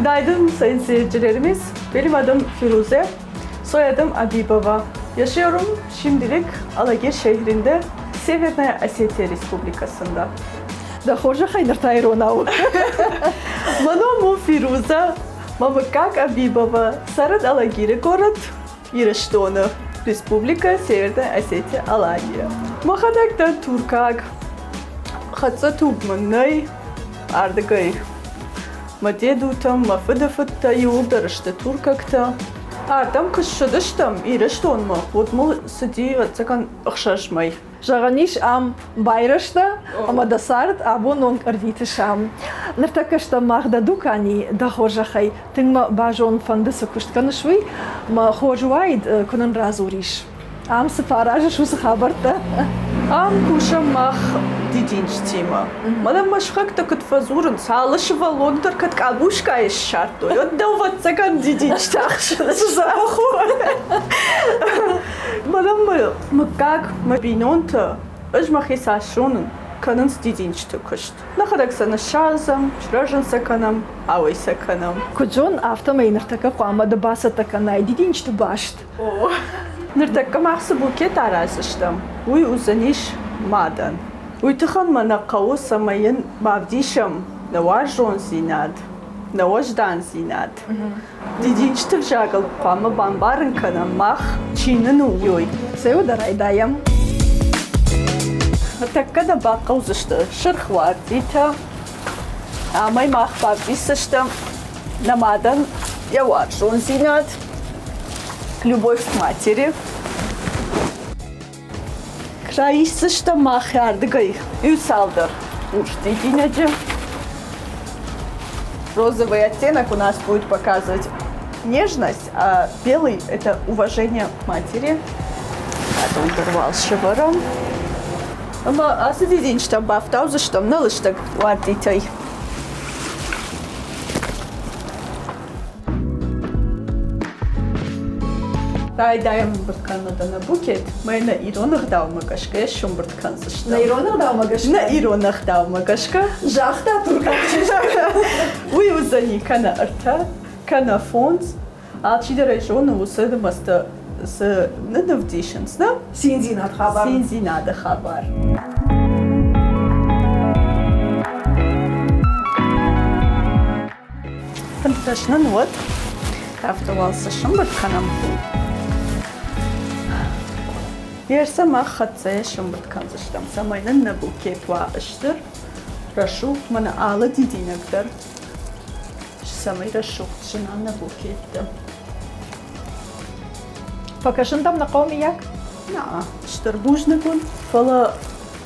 Günaydın sayın seyircilerimiz. Benim adım Firuze, soyadım Abibova. Yaşıyorum şimdilik Alagir şehrinde, Severная Осетия Республикасында. Дӕ хорзӕхӕй ныр та иронау. Мӕ ном у Фируза, мӕ мыггаг Абибова, цӕрын Алагиры город Ирыстоны, Республикӕ Северная Осетия Алания. Мӕхӕдӕг дӕн туркаг. Хӕццӕ туг мын нӕй, ардыгӕй Мӕ дедутӕм, мӕ фыдыфыдтӕ иууылдӕр сты туркӕгтӕ. Ардӕм куы ссыдыстӕм Ирыстонмӕ, уӕд мыл цыди, ӕвӕццӕгӕн, ӕхсӕз мӕй. Зӕгъӕн ис, ам байрӕзтӕ ӕмӕ дӕ цард абон онг ӕрвитыс ам. Ныртӕккӕ стӕм мах дӕ дукани, дӕ хорзӕхӕй. Тынг мӕ базон фӕнды, цы куыст кӕныс, уый. Мӕ хорз уаид, куы нын радзурис. Ам цы фӕаразыс, уыцы хабӕрттӕ? Ам кусӕм мах дидинджытимӕ. Мӕнӕ мӕ сыхӕгтӕ куыд фӕдзурынц, алы сывӕллон дӕр кӕд къабускайы ссардтой, уӕд дӕу ӕвӕццӕгӕн дидинджытӕ ӕхсынц. Дзӕбӕх у. Мӕнӕ мӕ мыггаг, мӕ бинонтӕ, ӕз мӕхи цас зонын, кӕнынц дидинджыты куыст. Нӕхӕдӕг сӕ ныссадзӕм, срӕзын сӕ кӕнӕм, ауӕй сӕ кӕнӕм. Куыд зон, афтӕмӕй ныртӕккӕ хъуамӕ ды бацӕттӕ кӕнай дидинджыты баст. Ныртӕккӕ мах цы букет араздзыстӕм, уый уыдзӕнис мадӕн. Уый тыххӕн мӕ нӕ хъӕуы, цӕмӕй йын бавдисӕм нӕ уарзондзинад, нӕ уӕздандзинад. Дидинджыты взагыл хъуамӕ бамбарын кӕнӕм мах, чи нын у, уый. Цӕуы дӕр райдайӕм. Ныртӕккӕ нӕ бахъӕудзысты сырх уардитӕ, Амӕй мах бавдисдзыстӕм нӕ мадӕн йӕ уарзондзинад, любовь к матери. Райсдзыстӕм махӕрдыгӕй иу цалдӕр урс дидинӕджы. Розовый оттенок у нас будет показывать нежность, а белый – это уважение к матери. Потом дӕр сӕвӕрӕм. Ӕмӕ ацы дидинджытӕм бафтаудзыстӕм нӕ лыстӕг уардитӕй. Райдайӕм ӕмбырд кӕнын нӕ букет. Мӕ нӕ ирон ӕгъдаумӕ гӕсгӕ сӕмбырд кӕндзыстӕм. Нӕ ирон ӕгъдаумӕ гӕсгӕ? Нӕ ирон ӕгъдаумӕ гӕсгӕ. Загъта туркаг чызг. Уый уыдзӕни кӕнӕ ӕртӕ, кӕнӕ фондз, Алчидӕр ӕй зоны, уыцы нымӕцтӕ цы нывдисынц, нӕ? Циндзинад хабар. Циндзинады хабар. 15 нын уӕд. Афтӕ уал цы сӕмбырд кӕнӕм. Ерсӕ мах хӕццӕйӕ сӕмбырд кӕндзыстӕм, цӕмӕй нын нӕ букет уа стыр, рӕсугъд, мӕнӕ алы дидинӕг дӕр Цӕмӕй рӕсугъд зына нӕ букеттӕ. Фӕкӕсын дӕм нӕ хъӕуы, мыййаг? Нӕ, стыр бузныг уын, фӕлӕ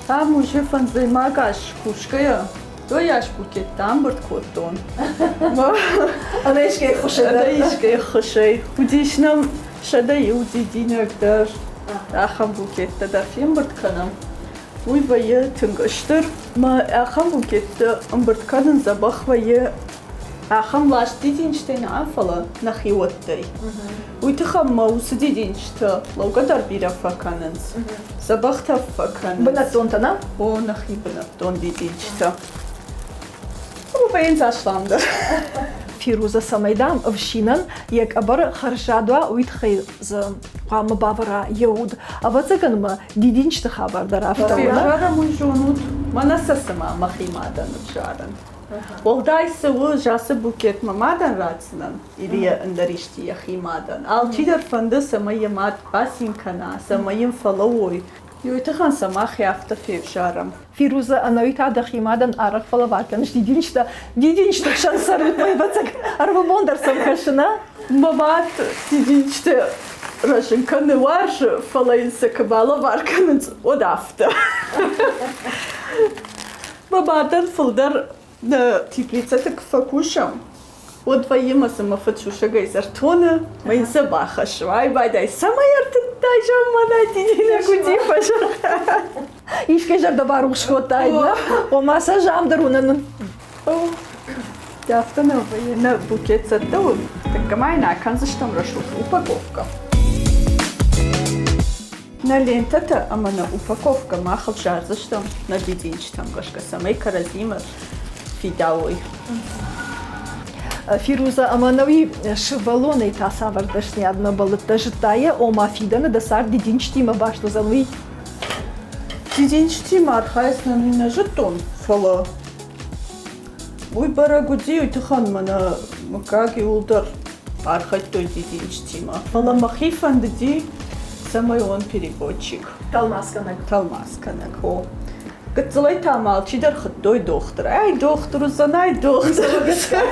ам уже фӕндзӕймаг аз кусгӕйӕ, дойас букеттӕ ӕмбырд кодтон. Ӕнӕ искӕй ӕххуысӕй Ӕнӕ искӕй ӕххуысӕй. Уыдис нӕм 101 дидинӕг дӕр, ахӕм букеттӕ дӕр фембырд кӕнӕм. Уый вӕййы тынг стыр. Мӕ ахӕм букеттӕ ӕмбырд кӕнын дзӕбӕх вӕййы ахӕм ласт дидинджытӕй нӕ, фӕлӕ нӕхиуӕттӕй. Уый тыххӕй мӕ уыцы дидинджытӕ лӕугӕ дӕр бирӕ фӕкӕнынц, дзӕбӕхтӕ фӕкӕнынц. Бынӕттонтӕ, нӕ? О, нӕхи бынӕттон дидинджытӕ. Вӕййынц асламдӕр. Фируза, цӕмӕй, дам, ӕфсинӕн йӕ къӕбӕр хӕрзад уа, уый тыххӕй дзы хъуамӕ бавӕра йӕ уд. Ӕвӕццӕгӕн мӕ дидинджыты хабар дӕр афтӕ у. Февзарӕм уый зонут, мӕнӕ сӕ цыма мӕхи мадӕн ӕвзарын. Уӕлдай цы у, ацы букет мӕ мадӕн ратдзынӕн или йӕ ӕндӕр исти йӕхи мадӕн. Алчидӕр фӕнды, цӕмӕй йӕ мад бацин кӕна, цӕмӕй йын фӕлӕууой. Уый тыххӕн сӕ мах афтӕ февзарӕм. Фируза, ӕнӕуи та дӕхи мадӕн арӕх фӕлӕвар кӕныс дидинджытӕ. Дидинджыты хсӕн цӕрут, ӕвӕццӕгӕн, ӕрвылбон дӕр сӕм кӕсы, нӕ? Мӕ мад дидинджытӕ рӕзын кӕны уарзы, фӕлӕ йын сӕ куы балӕвар кӕнынц, уӕд афтӕ. Мӕ мадӕн фылдӕр нӕ теплицӕты куы фӕкусӕм, уӕд вӕййы мӕ цы мӕ фыд сусӕгӕй зӕртоны, мӕ йын сӕ бахӕссы. Ай байдай, цӕмӕй ӕртыдтай замманай дидинӕг уыди фӕзӕгъ. Искӕй зӕрдӕ барухс кодтай, нӕ? Ома сӕ зам дӕр уынын. Афтӕ нӕ вӕййы, нӕ букет цӕттӕ у, тӕккӕ ма йын акӕндзыстӕм рӕсугъд упаковкӕ. Нӕ лентӕтӕ ӕмӕ нӕ упаковкӕ мах ӕвзардзыстӕм нӕ дидинджытӕм гӕсгӕ, цӕмӕй кӕрӕдзимӕ фидауой. Фируза ӕмӕ нӕуи сывӕллонӕй та цавӕр дӕсныйадмӕ бӕллыдтӕ, зыдта йӕ, ома фидӕны дӕ цард дидинджытимӕ баст уыдзӕн, уый? Дидинджытимӕ архайдзынӕн, уый нӕ зыдтон, фӕлӕ уый бӕрӕг уыди, уый тыххӕн мӕнӕ мыггаг иууылдӕр архайдтой дидинджытимӕ. Фӕлӕ мӕхи фӕндыди, цӕмӕй уон переводчик. Тӕлмацгӕнӕг. Тӕлмацгӕнӕг, о. Гыццылӕй та мӕ алчидӕр хуыдтой дохтыр. Ай дохтыр уыдзӕн, ай дохтыр уыдзӕн.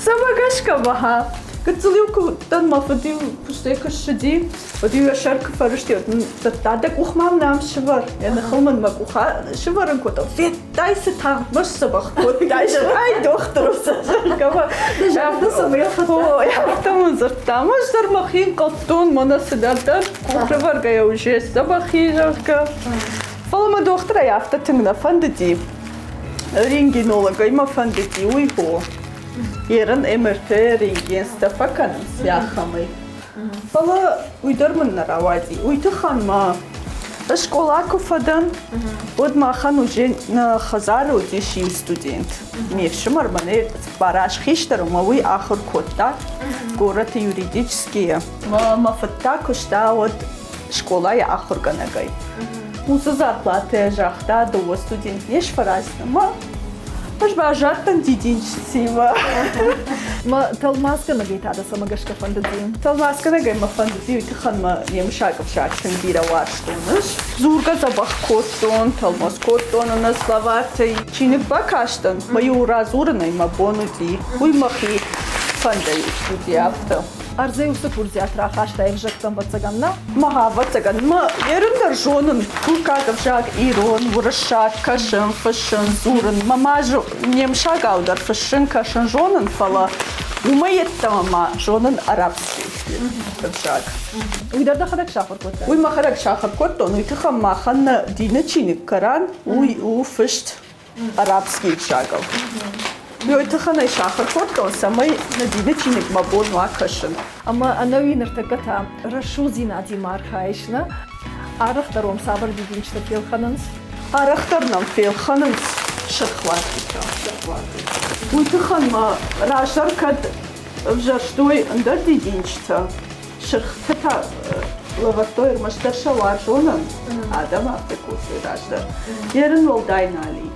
Цӕмӕ гӕсгӕ мӕ Гыццыл-иу куы уыдтӕн, мӕ фыд-иу куыстӕй куы ссыди, уӕд-иу йӕ сӕр куы фӕрысти, уӕд мын дзырдта, дӕ къух мӕм нӕм сывӕр. Йӕ ныхыл мын мӕ къух сывӕрын кодта. Федтай, цы тагъд мӕ сдзӕбӕх кодтай, ай дохтыр уыдзӕн, зӕгъгӕ. Афтӕ мын дзырдта. Ӕз дӕр мӕхи ӕнхъӕлдтон, мӕнӕ цыдӕр дӕр къухрывӕргӕйӕ уже сдзӕбӕх и, зӕгъгӕ. Фӕлӕ мӕ дохтырӕй афтӕ тынг нӕ фӕндыди. Рентгенологӕй мӕ фӕндыди, уый хо. Ерын МРТ рентгенстӕ фӕкӕнынц ахӕмӕй. Фӕлӕ уый дӕр мын нӕ рауади. Уый тыххӕн ма скъола куы фӕдӕн, уӕд махӕн уже нӕ хӕдзары уыдис иу студент. Ме фсымӕр мӕнӕй цыппар аз хистӕр ӕмӕ уый ахуыр кодта горӕты юридическийы. Мӕ фыд та куыста уӕд скъолайы ахуыргӕнӕгӕй. Уыцы зарплатӕ загъта, дыууӕ студент не сфӕраздзӕн ӕмӕ ӕз баззадтӕн дидинджытимӕ. Мӕ тӕлмацгӕнӕгӕй та дӕ цӕмӕ гӕсгӕ фӕндыди? Тӕлмацгӕнӕгӕй мӕ фӕндыди, уый тыххӕн мӕ немыцаг ӕвзаг тынг бирӕ уарзтон ӕз. Дзургӕ дзӕбӕх кодтон, тӕлмац кодтон ӕнӕ словартӕй. Чиныг бакастӕн, мӕ-иу радзурынӕй мӕ бон уыди. Уый мӕхи фӕндӕй уыди афтӕ. Ӕрдзӕй уыцы курдиат рахаста ӕвзӕгтӕм, ӕвӕццӕгӕн, нӕ? Мӕ, ӕвӕццӕгӕн, мӕ ерын дӕр зонын туркаг ӕвзаг, ирон, уырыссаг, кӕсын, фыссын, дзурын. Мӕ ма немыцагау дӕр фыссын, кӕсын зонын, фӕлӕ уымӕй йеддӕмӕ ма зонын арабский ӕвзаг. Уый дӕр дӕхӕдӕг сахуыр кодтай? Уый мӕхӕдӕг сахуыр кодтон, уый тыххӕн махӕн нӕ дины чиныг Коран, уый у фыст арабский ӕвзагыл. Уый тыххӕн ӕй сахуыр кодтон, цӕмӕй нӕ дины чиныг мӕ бон уа кӕсын. Ӕмӕ ӕнӕуи ныртӕккӕ та рӕсугъддзинадимӕ архайыс, нӕ? Арӕхдӕр уӕм цавӕр дидинджытӕ фелхӕнынц? Арӕхдӕр нӕм фелхӕнынц сырхуартитӕ. Уый тыххӕн ма раздӕр кӕд ӕвзӕрстой ӕндӕр дидинджытӕ, сырхтӕ та лӕвӕрдтой ӕрмӕстдӕр сӕ уарзонӕн, адӕм афтӕ кодтой раздӕр. Ерын уӕлдай нал и.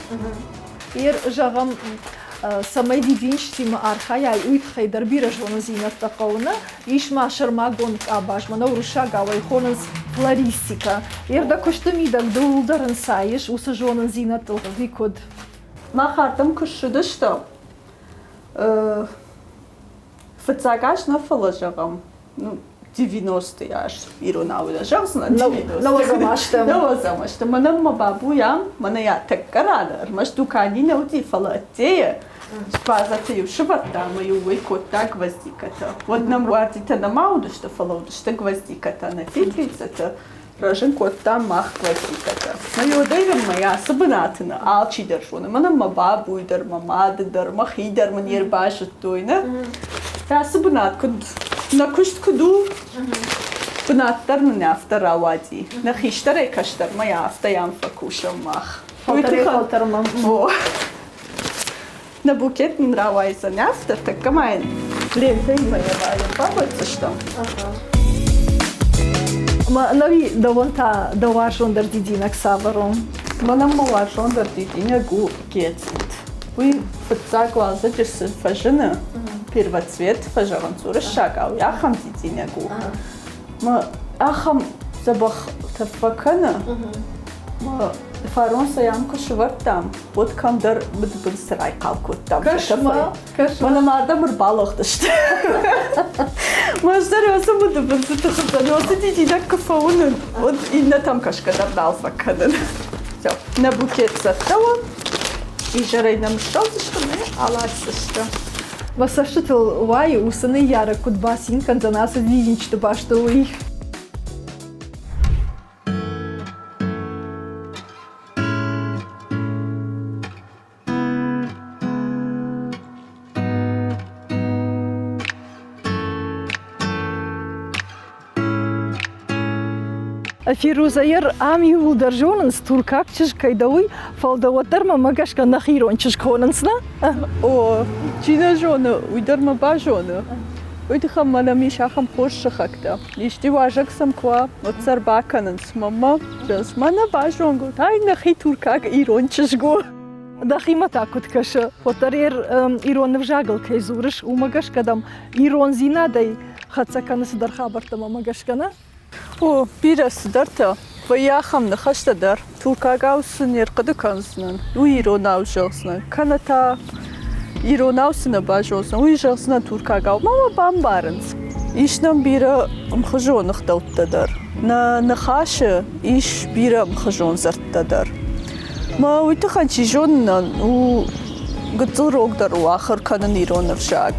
Ер, зӕгъӕм, цӕмӕй дидинджытимӕ архайай, уый тыххӕй дӕр бирӕ зонындзинӕдтӕ хъӕуы, нӕ? Ис ма сӕрмагонд къабаз, мӕнӕ уырыссагау ӕй хонынц флористикӕ. Ер дӕ куысты мидӕг ды ууыл дӕр ӕнцайыс, уыцы зонындзинӕдтыл ӕви куыд? Мах ардӕм куы ссыдыстӕм, фыццаг аз нӕ, фӕлӕ зӕгъӕм, ну, 90-ы аз иронау нӕ зӕгъдзынӕн. Нӕуӕдзӕм азты. Нӕуӕдзӕм азты. Мӕнӕн мӕ бабуйӕ, мӕнӕ йӕ тӕккӕ раны, ӕрмӕст дукани нӕ уыди, фӕлӕ ӕддейы базӕты-иу сывӕрдта ӕмӕ-иу уый кодта гвоздикӕтӕ. Уӕд нӕм уардитӕ нӕма уыдысты, фӕлӕ уыдысты гвоздикӕтӕ, нӕ теплицӕтӕ. Рӕзын кодтам мах гвоздикӕтӕ. Мӕ йодӕй мӕ ацы бынаты нӕ алчидӕр зоны. Мӕнӕн мӕ бабуй дӕр, мӕ мады дӕр, мӕхи дӕр мын не рбазыдтой. Нӕ? Ацы бынат куыд, нӕ куыст куыд у, бынат дӕр нын афтӕ рауади. Нӕ хистӕрӕй кӕстӕрмӕ афтӕ йӕм фӕкусӕм мах. Фӕлтӕрӕй-фӕлтӕрмӕ. Нӕ букет нын рауайдзӕн афтӕ, тӕккӕ ма йын лентӕимӕ йӕ бабӕтдзыстӕм. Ӕмӕ ӕнӕуи дӕуӕн та дӕ уарзондӕр дидинӕг цавӕр у? Мӕнӕн мӕ уарзондӕр дидинӕг у гецит. Уый фыццаг уалдзӕджы цы фӕзыны, первоцвет фӕзӕгъынц уырыссагау, ахӕм дидинӕг у. Мӕ ахӕм дзӕбӕх тӕф фӕкӕны, мӕ фарон сӕ ам куы сывӕрдтам, уӕд кӕмдӕр мыдыбындзы райхъал кодтам. Кӕс-ма, кӕс-ма. Мӕнӕ ма адӕм ӕрбалыгъдысты. Мӕздӕр уыцы мыдыбындзыты хуызӕн уыцы дидинӕг куы фӕуынын, уӕд иннӕтӕм кӕсгӕ дӕр нал фӕкӕнын. Все, нӕ букет цӕттӕ у. Изӕрӕй нӕм ссӕудзысты ӕмӕ аласдзысты. Мӕ цӕстытыл уайы, уыцы ныййарӕг куыд бацин кӕндзӕн ацы дидинджыты бӕстыл, уый. Фирузӕйӕр ам иууылдӕр зонынц, туркаг чызг кӕй дӕ, уый, фӕлӕ дӕ уӕддӕр мӕмӕ гӕсгӕ нӕхи ирон чызг хонынц, нӕ? О, чи нӕ зоны, уый дӕр мӕ базоны. Уый тыххӕй мӕнӕм ис ахӕм хорз сыхӕгтӕ. Исти уазӕг сӕм куы уа, уӕд сӕ ӕрбакӕнынц мӕнмӕ. Зӕгъынц, мӕнӕ базонгӕ, ай нӕхи туркаг ирон чызг у. Дӕхимӕ та куыд кӕсы, уӕддӕр ирон ӕвзагыл кӕй дзурыс, уымӕ гӕсгӕ дӕм ирондзинадӕй хӕццӕ кӕны цыдӕр хабӕрттӕ мӕмӕ гӕсгӕ, нӕ? О, бирӕ цыдӕртӕ. Вӕййы ахӕм ныхӕстӕ дӕр. Туркагау цы не рхъуыды кӕндзынӕн, уый иронау зӕгъдзынӕн. Кӕнӕ та иронау цы нӕ базондзынӕн, уый зӕгъдзынӕн туркагау. Ма мӕ бамбарынц. Ис нӕм бирӕ ӕмхуызон ӕгъдӕуттӕ дӕр. Нӕ ныхасы ис бирӕ ӕмхуызон дзырдтӕ дӕр. Мӕ уый тыххӕн чи зонынӕн у гыццыл рогдӕр у ахуыр кӕнын ирон ӕвзаг.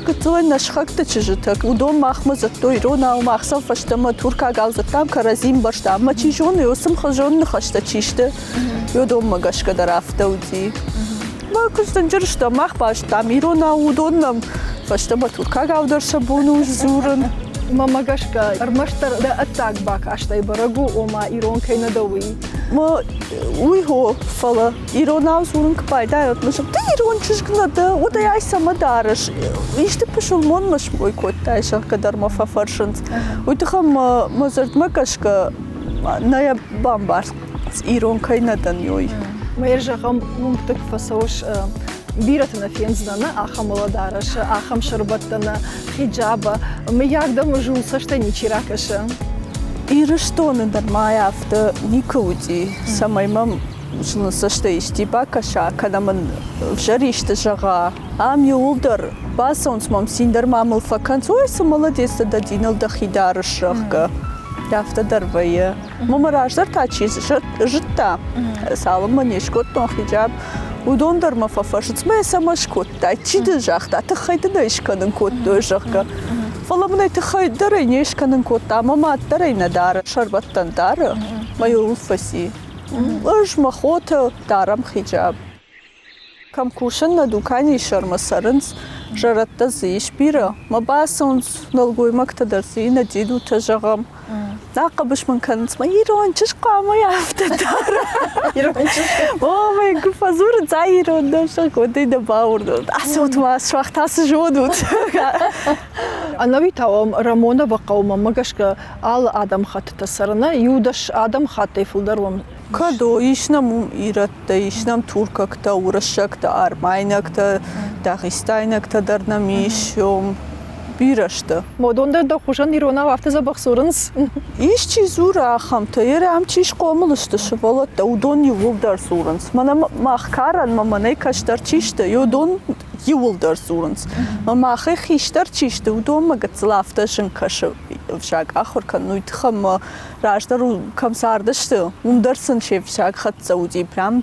Гыццылӕй нӕ сыхӕгты чызджытӕ, уыдон махмӕ дзырдтой иронау, мах сӕм фӕстӕмӕ туркагау дзырдтам, кӕрӕдзи ӕмбӕрстам. Ӕмӕ чи зоны, уыцы мхуызон ныхӕстӕ чи сты, уыдонмӕ гӕсгӕ дӕр афтӕ уыди. Мӕ куыд дынджыр стӕм, мах базыдтам иронау, уыдон нӕм фӕстӕмӕ туркагау дӕр сӕ бон у сдзурын. Мӕнмӕ гӕсгӕ, ӕрмӕстдӕр дӕ ӕддаг бакастӕй бӕрӕг у, ома ирон кӕй нӕ дӕ, уый. Уый хо, фӕлӕ иронау дзурын куы байдайот, мӕ ды ирон чызг нӕ дӕ, уӕд ӕй ай цӕмӕ дарыс? Исты пысылмонмӕ смой кодтай, зӕгъгӕ дӕр мӕ фӕфӕрсынц. Уый тыххӕй мӕ зӕрдмӕ гӕсгӕ нӕ йӕ бамбӕрст, ирон кӕй нӕ дӕн, уый. Мӕ зӕгъӕм, уынгты куы фӕцӕуыс, бирӕты нӕ фендзынӕ ахӕм уӕлӕдарӕсы, ахӕм сӕрбӕттӕны, хиджабы. Мыййаг дӕм зул цӕстӕй ничи ракӕсы? Ирыстоны нырма афтӕ никуы уыди, цӕмӕй мӕм зылын цӕстӕй исти бакӕса, кӕнӕ мын ӕвзӕр исты зӕгъа. Ам иууылдӕр бацӕуынц мӕм, цин дӕр ма мыл фӕкӕнынц, ой, цы молодец дӕ, дӕ диныл дӕхи дарыс, зӕгъгӕ. Афтӕ дӕр вӕййы. Мӕ раздӕр та чи зыдта, цалынмӕ не скодтон хиджаб, уыдон дӕр мӕ фӕфӕрсынц, мӕ цӕмӕ скодтай, чи дын загъта, тыххӕй дын ӕй скӕнын кодтой, зӕгъгӕ. Фӕлӕ мын ӕй тыххӕй дӕр ӕй не скӕнын кодта, мӕ мад дӕр ӕй нӕ дары, сӕрбӕттӕн дары, мӕ йыл фӕци. Ӕз мӕ хотӕ дарӕм хиджаб. Кӕм кусын, нӕ дуканийы сӕрмӕ цӕрынц, зӕрӕдтӕ дзы ис бирӕ. Мӕ бацӕуынц нӕлгоймӕгтӕ дӕр дзы и, нӕ дедутӕ зӕгъӕм. Ахъӕбыс мын кӕнынц, мӕ ирон чызг хъуамӕ афтӕ дара. Ирон чызг. О, мӕ куы фӕдзурынц, ай ирон дӕ, зӕгъ, уӕд ӕй нӕ бауырнон. Ацӕут ма, сымах та цы зонут? Ӕнӕуи та уӕм Рамоновы хъӕумӕ мӕ гӕсгӕ алы адӕмыхӕттытӕ цӕрыны, иу-дӕс адӕмыхаттӕй фылдӕр уӕм Кӕд о, ис нӕм уым ирӕттӕ, ис нӕм туркӕгтӕ, уырыссӕгтӕ, армайнӕгтӕ, дагъистайнӕгтӕ дӕр нӕм ис, бирӕ сты. Уыдон дӕр дӕ хуызӕн иронау афтӕ дзӕбӕх дзурынц? Ис чи дзуры ахӕмтӕ, ам чи схъомыл сты сывӕллӕттӕ, уыдон иууылдӕр дзурынц. Мӕнӕ мах карӕнмӕ мӕнӕй кӕстӕр чи сты, уыдон иууылдӕр дзурынц. Мӕ махӕй хистӕр чи сты, уыдонмӕ гыццыл афтӕ зын кӕсы ӕвзаг ахуыр кӕнын, уый тыххӕй мӕ раздӕр кӕм цардысты, уым дӕр сын се взаг хӕццӕ уыди, прям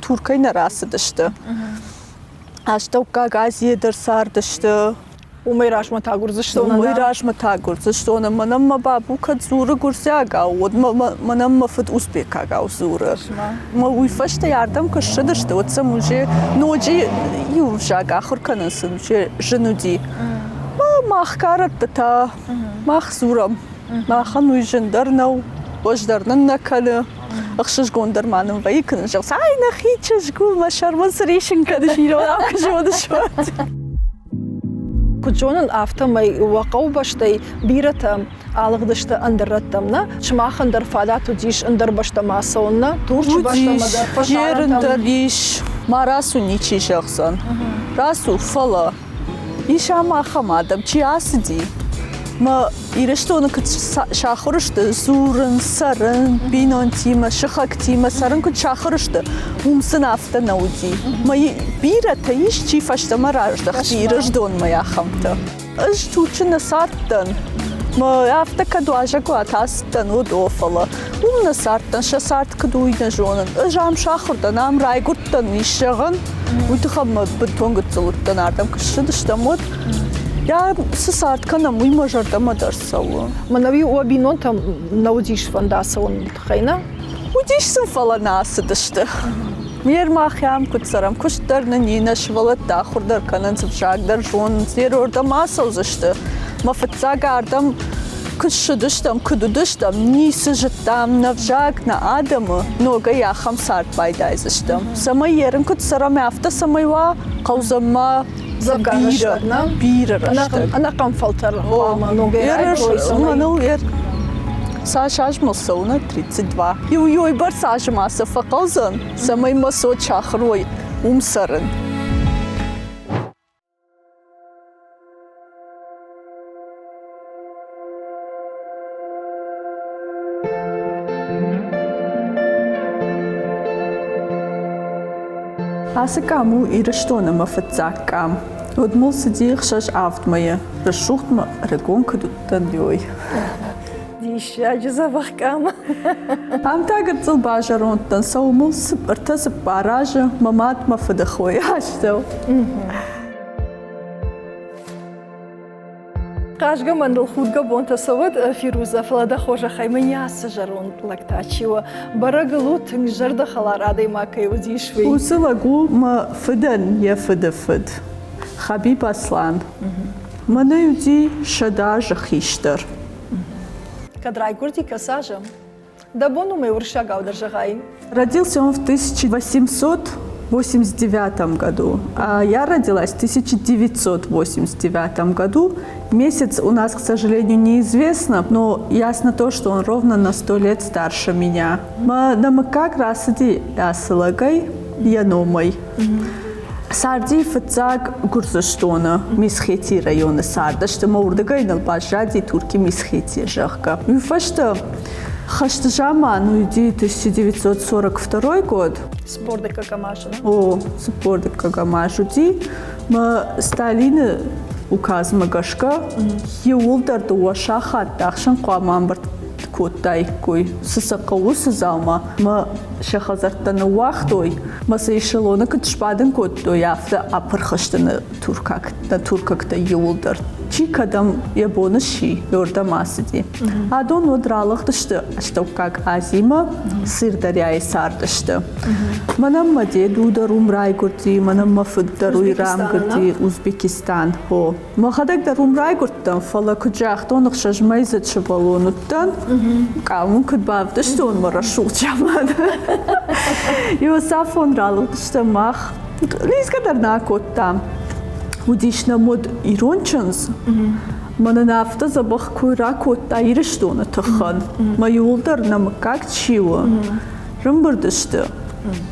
Туркӕй нӕ рацыдысты. Астӕуккаг Азийы дӕр цардысты. Уымӕй размӕ та Гуырдзыстоны? Уымӕй размӕ та Гуырдзыстоны. Мӕнӕн мӕ бабу кӕд дзуры гуырдзиагау, уӕд мӕнӕн мӕ фыд узбекагау дзуры. Мӕ уый фӕстӕ ардӕм куы ссыдысты, уӕд сӕм уже ноджы иу ӕвзаг ахуыр кӕнын сын уже зын уыди. Мах кӕрӕтты та мах дзурӕм. Махӕн уый зындӕр нӕу, хуыздӕр нын нӕ кӕны, ӕхсызгондӕр ма нын вӕййы, куы нын зӕгъынц, ай нӕхи чызг у, мӕ сӕрмӕ цы рисын кӕныс, иронау куы зоныс, уӕд. Куыд зонын, афтӕмӕй уӕ хъӕубӕстӕй бирӕтӕ алыгъдысты ӕндӕр рӕттӕм, нӕ? Сымахӕн дӕр фадат уыдис ӕндӕр бӕстӕмӕ ацӕуын, нӕ? Турчы бӕстӕмӕ дӕр, фӕсарӕнтӕм. Дӕр ис, ма рацу ничи зӕгъдзӕн. Рацу, фӕлӕ ис ам ахӕм адӕм, чи ацыди, мӕ Ирыстоны куыд сахуыр сты дзурын, цӕрын, бинонтимӕ, сыхӕгтимӕ цӕрын куыд сахуыр сты, уым сын афтӕ нӕ уыди. Мӕ бирӕтӕ ис, чи фӕстӕмӕ раздӕхти Ирыстонмӕ ахӕмтӕ. Ӕз Турчы нӕ цардтӕн. Мӕ афтӕ кӕд уазӕгуат ацыдтӕн, уӕд о, фӕлӕ уым нӕ цардтӕн, сӕ цард куыд у, уый нӕ зонын. Ӕз ам сахуыр дӕн, ам райгуырдтӕн, ис зӕгъӕн. Уый тыххӕй мӕ бынтон гыццыл уыдтӕн, ардӕм куы ссыдыстӕм, уӕд. Йӕ цы цард кӕнӕм, уый мӕ зӕрдӕмӕ дӕр цӕуы. Мӕнӕуи уӕ бинонтӕм нӕ уыдис фӕнд ацӕуын тыххӕй, нӕ? Уыдис сын, фӕлӕ нӕ ацыдысты. Ме рмахӕм куыд цӕрӕм, куыст дӕр нын и, нӕ сывӕллӕттӕ ахуыр дӕр кӕнынц, ӕвзаг дӕр зонынц, ерордӕм ацӕудзысты. Мӕ фыццаг ардӕм Куыд ссыдыстӕм, куыд уыдыстӕм, ницы зыдтам нӕ взаг, нӕ адӕмы, ногӕй ахӕм цард байдайдзыстӕм. Цӕмӕй ерын куыд цӕрӕм, афтӕ цӕмӕй уа, хъӕудзӕн ма бирӕ, бирӕ рӕстӕг. Ӕнӕхъӕн фӕлтӕр хъуамӕ ногӕй райгуырой, Мӕныл цас аз мыл цӕуы, нӕ 32. Иу уыйбӕрц азы ма сӕ фӕхъӕудзӕн, цӕмӕй мӕ цот сахуыр уой уым цӕрын. Ацы къам у Ирыстоны мӕ фыццаг къам. Уӕд мыл цыди 6-7 мӕйы. Рӕсугъд мӕ ӕрыгон куыд уыдтӕн, уый. Диссаджы дзӕбӕх къам. Ам та гыццыл базӕронд дӕн, цӕуы мыл ӕртӕ-цыппар азы, мӕ мад мӕ фыды хойы астӕу. Хъазгӕ мӕныл худгӕ бонтӕ цӕуӕд, Фируза, фӕлӕ дӕ хорзӕхӕй мӕн ацы зӕронд лӕг та чи у? Бӕрӕг ыл у, тынг зӕрдӕхӕлар адӕймаг кӕй уыдис, уый. Уыцы лӕг у мӕ фыдӕн йӕ фыды фыд, Хабиб Аслан. Мӕнӕй уыди 100 азы хистӕр. Кӕд райгуырди, кӕцы азы? Дӕ бон у мӕ уырыссагау дӕр зӕгъай? Родился он в 1889 году, а я родилась в 1989 году. Месяц у нас, к сожалению, неизвестно, но ясно то, что он ровно на 100 лет старше меня. Мӕ мыггаг рацыди ацы лӕгӕй, йӕ номӕй. Царди фыццаг Гуырдзыстоны Месхетийы районы цардысты ӕмӕ уырдыгӕй ныл баззади Турки Месхетийы, зӕгъгӕ. Уый фӕстӕ хӕсты заман уыди 1942 год. Цыппордыккӕгӕм азы. О, цыппордыккӕгӕм аз уыди. Мӕ Сталины указмӕ гӕсгӕ иууылдӕр дыууӕ сахатты ӕхсӕн хъуамӕ ӕмбырд кодтаиккой, цы сӕ хъӕуы, цы дзаума. Мӕ сӕ хӕдзӕрттӕ ныууагътой, мӕ сӕ эшелоны куыд сбадын кодтой, афтӕ апырх сты нӕ туркӕгтӕ иууылдӕр. Чи кӕдӕм йӕ бон сси, уырдӕм ацыди. Адон уӕд ралыгъдысты Астӕуккаг Азимӕ, Сырдаряйы цардысты. Мӕнӕн мӕ деду дӕр уым райгуырди, мӕнӕн мӕ фыд дӕр уый райгуырди Узбекистан. О, Мӕхӕдӕг дӕр уым райгуырдтӕн, фӕлӕ куыд загътон, ӕхсӕзмӕйдзыд сывӕллон уыдтӕн. Къам уын куыд бавдыстон мӕ рӕсугъд заман. Иосафон ралыгъдыстӕм мах. Лидзгӕ дӕр нӕ акодтам. Уыдис нӕм уӕд ирон чындз. Мӕнӕн афтӕ дзӕбӕх куы ракодта Ирыстоны тыххӕн. Мӕ иуылдӕр нӕ мыггаг чи у, рымбырд сты.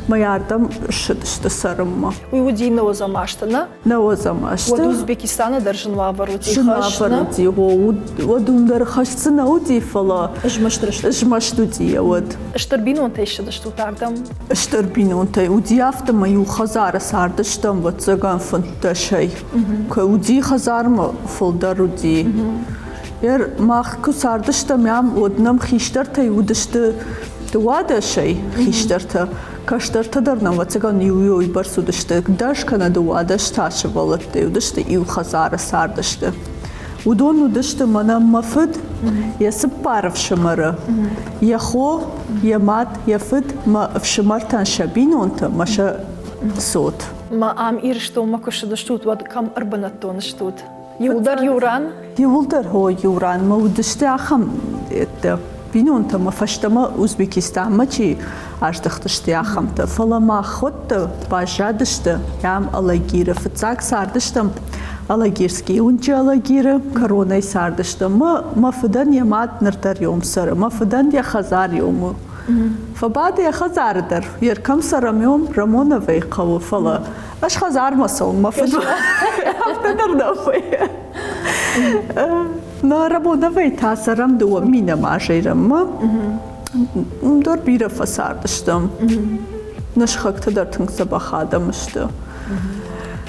Мӕ ардӕм ссыдысты цӕрынмӕ. Уый уыди нӕуӕдзӕм азты, нӕ? Нӕуӕдзӕм азты. Уӕд Узбекистаны дӕр зын уавӕр уыди. Зын уавӕр уыди, уӕд уым дӕр хӕст цы нӕ уыди, фӕлӕ змӕст змӕст уыди уӕд. Стыр бинонтӕй ссыдыстут ардӕм? Стыр бинонтӕй уыди, афтӕмӕй иу хӕдзары цардыстӕм, ӕвӕццӕгӕн, фынддӕсӕй. Куы уыди хӕдзармӕ, фылдӕр уыди. Мах куы цардыстӕм ам, уӕд нӕм хистӕртӕй уыдысты дыууадӕсӕй хистӕртӕ. Кӕстӕртӕ дӕр нӕм, ӕвӕццӕгӕн, иу бӕрц уыдысты. Дӕс кӕнӕ 12 та сывӕллӕттӕ уыдысты, иу хӕдзары цардысты. Уыдон уыдысты мӕнӕ мӕ фыд, йӕ цыппар ӕфсымӕры, йӕ хо, йӕ мад, йӕ фыд, мӕ ӕфсымӕртӕн сӕ бинонтӕ мӕ сӕ цот. Ма ам Ирыстонмӕ куы ссыдыстут, уӕд кӕм ӕрбынӕттон стут? Иуылдӕр иу ран? Иуылдӕр хо иу ранмӕ уыдысты ахӕм бинонтӕ мӕ фӕстӕмӕ Узбекистанмӕ чи аздӕхтысты, ахӕмтӕ. Фӕлӕ махуӕттӕ баззадысты ам Алагиры. Фыццаг цардыстӕм Алагирскийы уынджы Алагиры, кӕронӕй цардыстӕм. Мӕ, мӕ фыдӕн йӕ мад ныр дӕр йом цӕры, мӕ фыдӕн йӕ хӕдзар йом у. Фӕбады йӕ хӕдзары дӕр. Йе ркӕм цӕрӕм йом, Рамоновӕй хъӕуы, фӕлӕ ӕз хӕдзармӕ цӕуын, мӕ фыд афтӕ дӕр нӕ вӕййы. Нӕ Рабоновӕй та цӕрӕм дыууӕ минӕм азӕй рӕммӕ. Уым дӕр бирӕ фӕцардыстӕм. Нӕ сыхӕгтӕ дӕр тынг дзӕбӕх адӕм сты.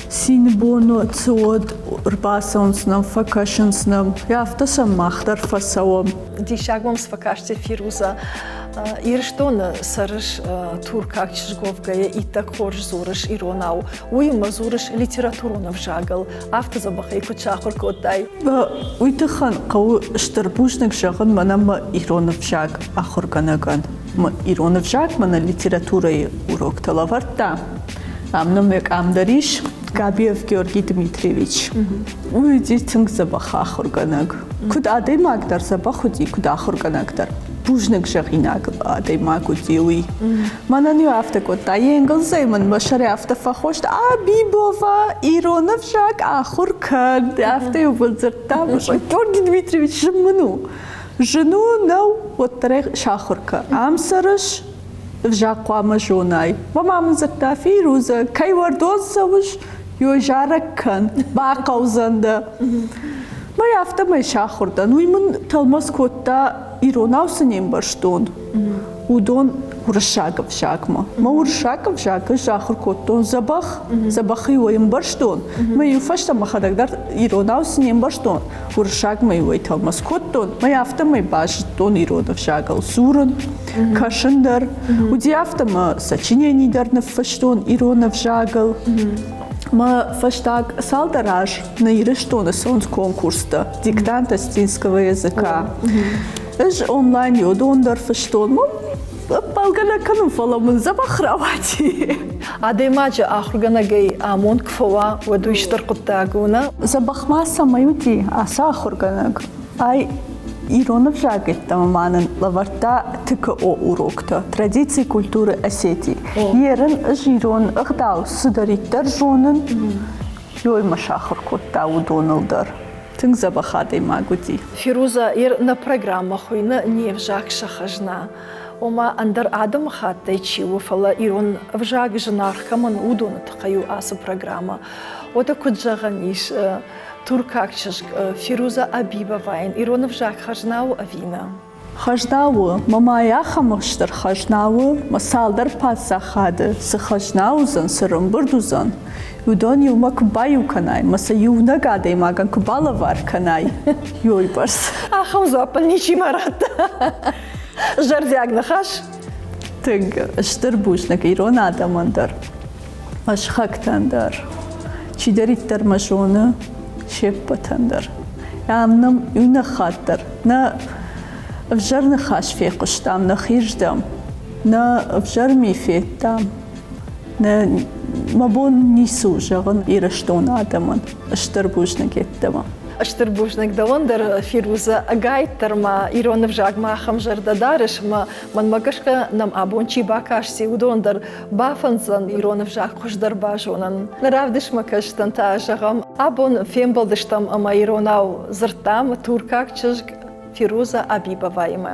Цины бон цы уӕд ӕрбацӕуынц нӕм, фӕкӕсынц нӕм. Афтӕ сӕм мах дӕр фӕцӕуӕм. Диссаг мӕм цы фӕкасти, Фируза. Ирыстоны цӕрыс туркаг чызговгӕйӕ иттӕг хорз дзурыс иронау. Уыимӕ дзурыс литературон ӕвзагыл. Афтӕ дзӕбӕхӕй куыд сахуыр кодтай? Уый тыххӕн хъӕуы стыр бузныг зӕгъын мӕнӕ мӕ ирон ӕвзаг ахуыргӕнӕгӕн. Мӕ ирон ӕвзаг мӕнӕ литературӕйы уроктӕ лӕвӕрдта. Ам нӕм йӕ къам дӕр ис. Габиев Георгий Дмитриевич. Уый уыди тынг дзӕбӕх ахуыргӕнӕг. Куыд адӕймаг дӕр дзӕбӕх уыди, куыд ахуыргӕнӕг дӕр. Бузныг зӕгъинаг адӕймаг уыди уый. Мӕнӕн-иу афтӕ кодта, йе нгуылдзӕй мын мӕ сӕрӕй афтӕ фӕхост, Абибова, ирон ӕвзаг ахуыр кӕн. Афтӕ-иу мын дзырдта, Георгий Дмитриевич, зын мын у. Зын у, нӕу, уӕддӕр ӕй сахуыр кӕ. Ам цӕрыс, ӕвзаг хъуамӕ зонай. Мӕ ма мын дзырдта, Фируза, кӕй уӕрдон цӕуыс, ё зарӕг кӕн, бахъӕудзӕн дӕ. Мӕй афтӕмӕй сахуыр дӕн. Уый мын тӕлмац кодта, иронау цы не мбӕрстон, уыдон уырыссаг ӕвзагмӕ. Мӕ уырыссаг ӕвзаг ӕз ахуыр кодтон дзӕбӕх, дзӕбӕх-иу ӕй ӕмбӕрстон. Мӕ иу фӕстӕ мӕхӕдӕг дӕр иронау цы не мбӕрстон, уырыссагмӕ-иу ӕй тӕлмац кодтон. Мӕ афтӕмӕй базыдтон ирон ӕвзагыл дзурын, кӕсын дӕр. Уыди афтӕ мӕ сочинени дӕр ныффыстон ирон ӕвзагыл. Мӕ фӕстаг цалдӕр аз нӕ Ирыстоны цӕуынц конкурстӕ диктант осетинского языка. Ӕз онлайн йодон дӕр фыстон. Ӕппӕлгӕ нӕ кӕнын, фӕлӕ мын дзӕбӕх рауади. Адӕймаджы ахуыргӕнӕгӕй амонд куы фӕуа, уӕд уый стыр хъуыддаг у, нӕ? Дзӕбӕх ма цӕмӕй уыди ацы ахуыргӕнӕг? Ай ирон ӕвзаг йеддӕмӕ ма нын лӕвӕрдта ТКО уроктӕ «Традиции культуры Осетии». Ерын ӕз ирон ӕгъдау цыдӕриддӕр зонын, ёй мӕ сахуыр кодта уыдоныл дӕр. Тынг дзӕбӕх адӕймаг уыди. Фируза, ер нӕ программӕ хуыйны «Не взаг сӕ хӕзна». Ома ӕндӕр адӕмыхаттӕй чи у, фӕлӕ ирон ӕвзаг зынаргъ кӕмӕн у, уыдоны тыххӕй у ацы программӕ. Уӕдӕ куыд зӕгъӕн ис, туркаг чызг Фируза Абибовайӕн ирон ӕвзаг хӕзна у ӕви нӕ? Хӕзна у, мӕ ма ахӕм стыр хӕзна у, мӕ цалдӕр паддзахады цы хӕзна уыдзӕн, цы рымбырд уыдзӕн, уыдон иумӕ куы баиу кӕнай, мӕ сӕ иунӕг адӕймагӕн куы балӕвар кӕнай, уыйбӕрц. Ахӕм дзуаппӕн ничи ма радта. Зӕрдиаг ныхас. Тынг стыр бузныг ирон адӕмӕн дӕр, мӕ сыхӕгтӕн дӕр, чидӕриддӕр мӕ зоны, се ппӕтӕн дӕр. Ам нӕм иунӕг хатт дӕр нӕ ӕвзӕр ныхас фехъуыстам нӕхирдӕм, нӕ ӕвзӕр ми федтам. Нӕ мӕ бон ницы у зӕгъын Ирыстоны адӕмӕн. Стыр бузныг йеддӕмӕ. Стыр бузныг дӕуӕн дӕр, Фируза. Ӕгайтдӕр ма ирон ӕвзагмӕ ахӕм зӕрдӕ дарыс ӕмӕ мӕнмӕ гӕсгӕ нӕм абон чи бакасти, уыдон дӕр бафӕнддзӕн ирон ӕвзаг хуыздӕр базонын. Нӕ равдыстмӕ кӕсджытӕн та зӕгъӕм, абон фембӕлдыстӕм ӕмӕ иронау дзырдтам туркаг чызг Фируза Абибоваимӕ.